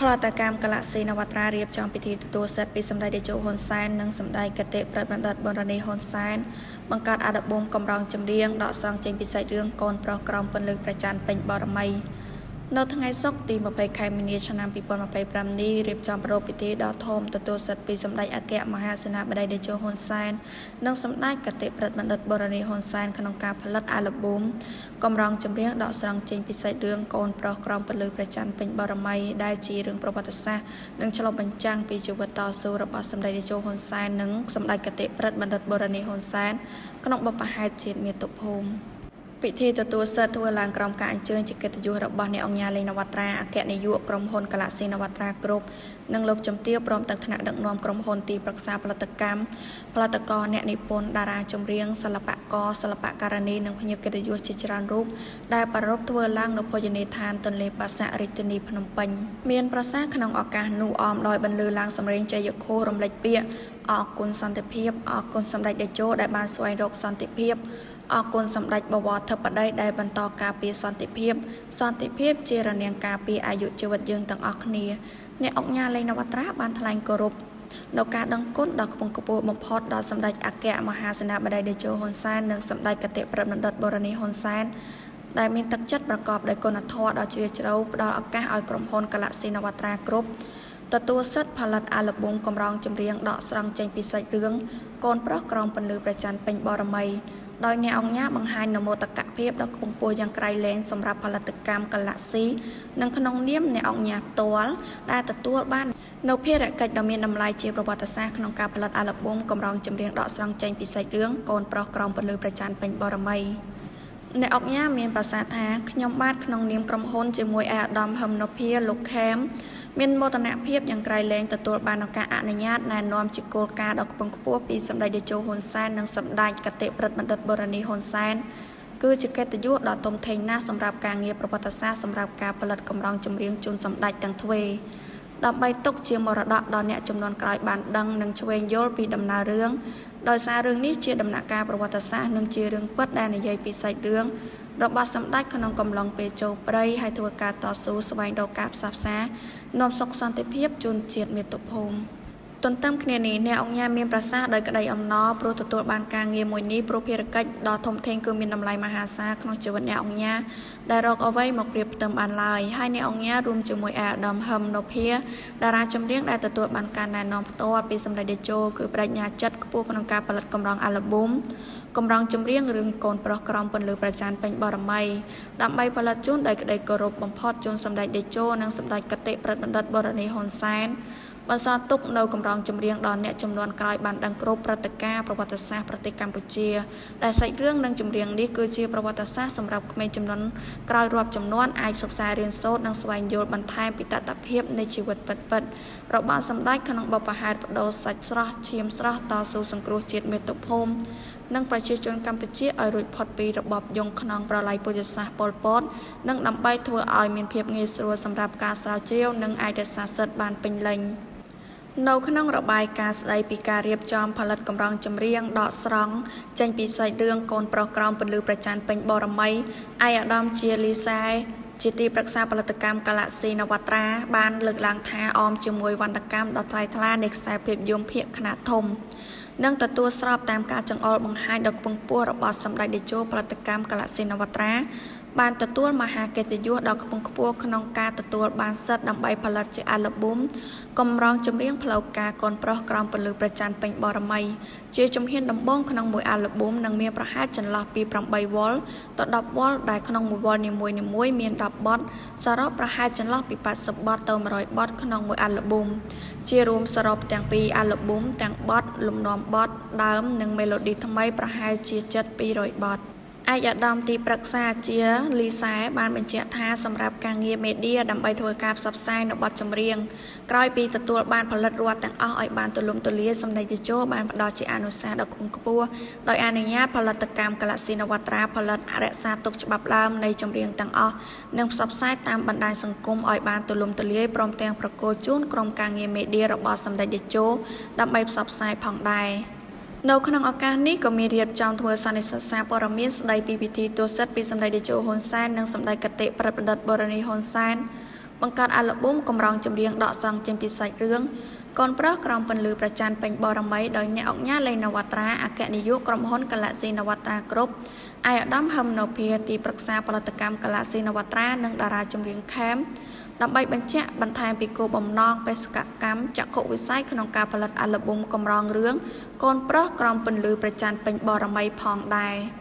ផលិតកម្មកលាស៊ីនវត្រារៀបចំពិធីទទួលសិទ្ធិពីសម្ដេចតេជោហ៊ុនសែននិងសម្ដេចគតិប្រិទ្ធបណ្ឌិតប៊ុនរ៉ានីហ៊ុនសែនបង្កើតអាល់ប៊ុមកម្រងចម្រៀងដកស្រង់ចេញពីសាច់រឿងកូនប្រុសក្រោមពន្លឺព្រះច័ន្ទពេញបរមីនៅថ្ងៃសុក្រទី20ខែមីនាឆ្នាំ2025នេះរៀបចំប្រារព្ធពិធីដ៏ធំទទួលសិទ្ធិពីសម្ដេចអគ្គមហាសេនាបតីតេជោហ៊ុនសែននិងសម្ដេចគតិប្រិទ្ធបណ្ឌិតបូរនីហ៊ុនសែនក្នុងការផលិតអាល់ប៊ុមកម្រងចម្រៀងដកស្រង់ចេញពីសាច់រឿងកូនប្រុសក្រោមពន្លឺព្រះច័ន្ទពេញបរមីដែលជារឿងប្រវត្តិសាស្ត្រនិងឆ្លុះបញ្ចាំងពីជីវិតតស៊ូរបស់សម្ដេចតេជោហ៊ុនសែននិងសម្ដេចគតិប្រិទ្ធបណ្ឌិតបូរនីហ៊ុនសែនក្នុងបុព្វហេតុជាតិមាតុភូមិពិធីទទួលសិទ្ធិធ្វើឡើងក្រោមការអញ្ជើញជាកិត្តិយសរបស់អ្នកអង្គការលេងនវត្រាអគ្គនាយកក្រុមហ៊ុនកលាស៊ីនវត្រាគ្រប់និងលោកជំទាវព្រមទាំងថ្នាក់ដឹកនាំក្រុមហ៊ុនទីប្រឹក្សាផលិតកម្មផលិតករអ្នកនិពន្ធតារាចម្រៀងសិល្បករសិល្បករនីនិងភ្ញៀវកិត្តិយសជាច្រើនរូបដែលប្រារព្ធធ្វើឡើងនៅភោជនីយដ្ឋានទន្លេបាសាក់រាជធានីភ្នំពេញមានប្រសាសន៍ក្នុងឱកាសនោះអមដោយបន្លឺឡើងសម្លេងជ័យឃោសរំលេចពាក្យអរគុណសន្តិភាពអរគុណសម្ដេចតេជោដែលបានស្វែងរកសន្តិភាពអរគុណសម្ដេចបវរធិបតីដែលបន្តការពារសន្តិភាពសន្តិភាពជារនាំងការពារអាយុជីវិតយើងទាំងអស់គ្នាអ្នកអង្គការលេងនវត្រាបានថ្លែងគោរពនៅការដឹងគុណដ៏ខ្ពង់ខ្ពស់បំផុតដល់សម្ដេចអគ្គមហាសេនាបតីតេជោហ៊ុនសែននិងសម្ដេចគតិប្រិទ្ធបណ្ឌិតបូរនីហ៊ុនសែនដែលមានទឹកចិត្តប្រកបដោយគុណធម៌ដ៏ជ្រាលជ្រៅផ្ដល់ឱកាសឲ្យក្រុមហ៊ុនកលាស៊ីនវត្រាគ្រប់ទទួលសិទ្ធិផលិតអាល់ប៊ុមកម្រងចម្រៀងដកស្រង់ចេញពីសាច់រឿងកូនប្រុសក្រោមពន្លឺព្រះច័ន្ទពេញបរមីដោយអ្នកអង្គការបង្ហាញនូវមោទកភាពដ៏ខ្ពង់ខ្ពស់យ៉ាងក្រៃលែងសម្រាប់ផលិតកម្មកលាស៊ីនិងក្នុងនាមអ្នកអង្គការផ្ទាល់ដែលទទួលបាននូវភារកិច្ចដ៏មានតម្លៃជាប្រវត្តិសាស្ត្រក្នុងការផលិតអាល់ប៊ុមកម្រងចម្រៀងដកស្រង់ចេញពីសាច់រឿងកូនប្រុសក្រោមពន្លឺព្រះច័ន្ទពេញបរមីអ្នកអង្គការមានប្រសាសន៍ថាខ្ញុំបាទក្នុងនាមក្រុមហ៊ុនជាមួយឯកឧត្តមហឹមនភាលោកខេមមានមោទនភាពយ៉ាងក្រៃលែងទទួលបានឱកាសអនុញ្ញាតណែនាំជាគោលការណ៍ដ៏ខ្ពង់ខ្ពស់ពីសម្ដេចតេជោហ៊ុនសែននិងសម្ដេចគតិប្រិទ្ធបណ្ឌិតបូរនីហ៊ុនសែនគឺជាកិត្តិយសដ៏ធំធេងណាស់សម្រាប់ការងារប្រវត្តិសាស្ត្រសម្រាប់ការផលិតកម្រងចម្រៀងជូនសម្ដេចទាំងទ្វេដើម្បីទុកជាមរតកដល់អ្នកជំនាន់ក្រោយបានដឹងនិងឆ្វេងយល់ពីដំណើររឿងដោយសាររឿងនេះជាដំណាក់កាលប្រវត្តិសាស្ត្រនិងជារឿងពិតដែលនិយាយពីសាច់រឿងរបស់សម្ដេចក្នុងកំឡុងពេលចូលព្រៃហើយធ្វើការតស៊ូស្វែងរកការផ្សះផ្សានាំសុខសន្តិភាពជូនជាតិមាតុភូមិទន្ទឹមគ្នានេះអ្នកអង្គការមានប្រសាសន៍ដោយក្តីអំណរព្រោះទទួលបានការងារមួយនេះព្រោះភារកិច្ចដ៏ធំធេងគឺមានតម្លៃមហាសាលក្នុងជីវិតអ្នកអង្គការដែលរកអ្វីមកប្រៀបផ្ទឹមបានឡើយហើយអ្នកអង្គការរួមជាមួយឯកឧត្តមហឹមនភាតារាចម្រៀងដែលទទួលបានការណែនាំផ្ទាល់ពីសម្ដេចតេជោគឺប្ដេជ្ញាចិត្តខ្ពស់ក្នុងការផលិតកម្រងអាល់ប៊ុមកម្រងចម្រៀងរឿងកូនប្រុសក្រោមពន្លឺព្រះច័ន្ទពេញបរមីដើម្បីផលិតជូនដោយក្តីគោរពបំផុតជូនសម្ដេចតេជោនិងសម្ដេចគតិប្រិទ្ធបណ្ឌិតបូរនីហ៊ុនសែនបន្សល់ទុកនៅកម្រងចម្រៀងដល់អ្នកចំនួនក្រោយបានដឹងគ្រប់ព្រឹត្តិការណ៍ប្រវត្តិសាស្ត្រប្រទេសកម្ពុជាដែលសាច់រឿងនិងចម្រៀងនេះគឺជាប្រវត្តិសាស្ត្រសម្រាប់ក្មេងចំនួនក្រោយរាប់ចំនួនអាចសិក្សារៀនសូត្រនិងស្វែងយល់បន្ថែមពីតថភាពនៃជីវិតពិតៗរបស់សម្ដេចក្នុងបុព្វហេតុប្ដូរសាច់ស្រស់ឈាមស្រស់តស៊ូសង្គ្រោះជាតិមាតុភូមិនិងប្រជាជនកម្ពុជាឲ្យរួចផុតពីរបបយងខ្នងប្រល័យពូជសាសន៍ប៉ុលពតនិងដើម្បីធ្វើឲ្យមានភាពងាយស្រួលសម្រាប់ការស្រាវជ្រាវនិងអាចរក្សាសិទ្ធិបានពេញលេញនៅក្នុងរបាយការណ៍ស្ដីពីការរៀបចំផលិតកម្រងចម្រៀងដកស្រង់ចេញពីសាច់រឿងកូនប្រុសក្រោមពន្លឺព្រះច័ន្ទពេញបរមីឯកឧត្តមជាលីសែជាទីប្រឹក្សាផលិតកម្មកលាស៊ីនវត្រាបានលើកឡើងថាអមជាមួយវណ្ណកម្មដ៏ថ្លៃថ្លានៃខ្សែភាពយន្តភាគខ្នាតធំនិងទទួលស្របតាមការចង្អុលបង្ហាញដ៏ខ្ពង់ខ្ពស់របស់សម្ដេចតេជោផលិតកម្មកលាស៊ីនវត្រាបានទទួលមហាកិត្តិយសដ៏ខ្ពង់ខ្ពស់ក្នុងការទទួលបានសិទ្ធិដើម្បីផលិតជាអាល់ប៊ុមកម្រងចម្រៀងផ្លូវការកូនប្រុសក្រោមពន្លឺព្រះច័ន្ទពេញបរមីជាជំហានដំបូងក្នុងមួយអាល់ប៊ុមនឹងមានប្រហែលចន្លោះពី8វ៉ុលទៅ10វ៉ុលដែលក្នុងមួយវ៉ុលនីមួយៗមាន10បទសរុបប្រហែលចន្លោះពី80បទទៅ100បទក្នុងមួយអាល់ប៊ុមជារួមសរុបទាំងពីរអាល់ប៊ុមទាំងបទលំនាំបទដើមនិងមេឡូឌីថ្មីប្រហែលជាជិត200បទឯកឧត្តមទីប្រឹក្សាជាលីសែបានបញ្ជាក់ថាសម្រាប់ការងារមេឌៀដើម្បីធ្វើការផ្សព្វផ្សាយនៅបទចម្រៀងក្រោយពីទទួលបានផលិតរាល់ទាំងអស់ឲ្យបានទូលំទូលាយសម្ដេចតេជោបានផ្ដល់ជាអនុសាសន៍ដ៏ខ្ពង់ខ្ពស់ដោយអនុញ្ញាតផលិតកម្មកលាស៊ីនវត្រាផលិតរក្សាទុកច្បាប់ដើមនៃចម្រៀងទាំងអស់និងផ្សព្វផ្សាយតាមបណ្ដាញសង្គមឲ្យបានទូលំទូលាយព្រមទាំងប្រគល់ជូនក្រុមការងារមេឌៀរបស់សម្ដេចតេជោដើម្បីផ្សព្វផ្សាយផងដែរនៅក្នុងឱកាសនេះក៏មានរៀបចំធ្វើសន្និសីទសារព័ត៌មានស្ដីពីពិធីទទួលសិទ្ធិពីសម្ដេចតេជោហ៊ុនសែននិងសម្ដេចគតិប្រិទ្ធបណ្ឌិតបូរនីហ៊ុនសែន បង្កើតអាល់ប៊ុមកម្រងចម្រៀងដកស្រង់ចេញពីសាច់រឿងកូនប្រុសក្រោមពន្លឺព្រះច័ន្ទពេញបូណ៌មីដោយអ្នកឧកញ៉ាឡេង ណាវ៉ាត្រា អគ្គនាយកក្រុមហ៊ុន Galaxy Navatra Group ឯកឧត្តម ហ៊ឹម ណូភា ទីប្រឹក្សាផលិតកម្ម Galaxy Navatra និងតារាចម្រៀងខេម ដើម្បីបញ្ជាក់បន្ថែមពីគោលបំណងបេសកកម្មចក្ខុវិស័យក្នុងការផលិតអាល់ប៊ុមកម្រងរឿងកូនប្រុសក្រោមពន្លឺព្រះច័ន្ទពេញបូណ៌មីផងដែរ។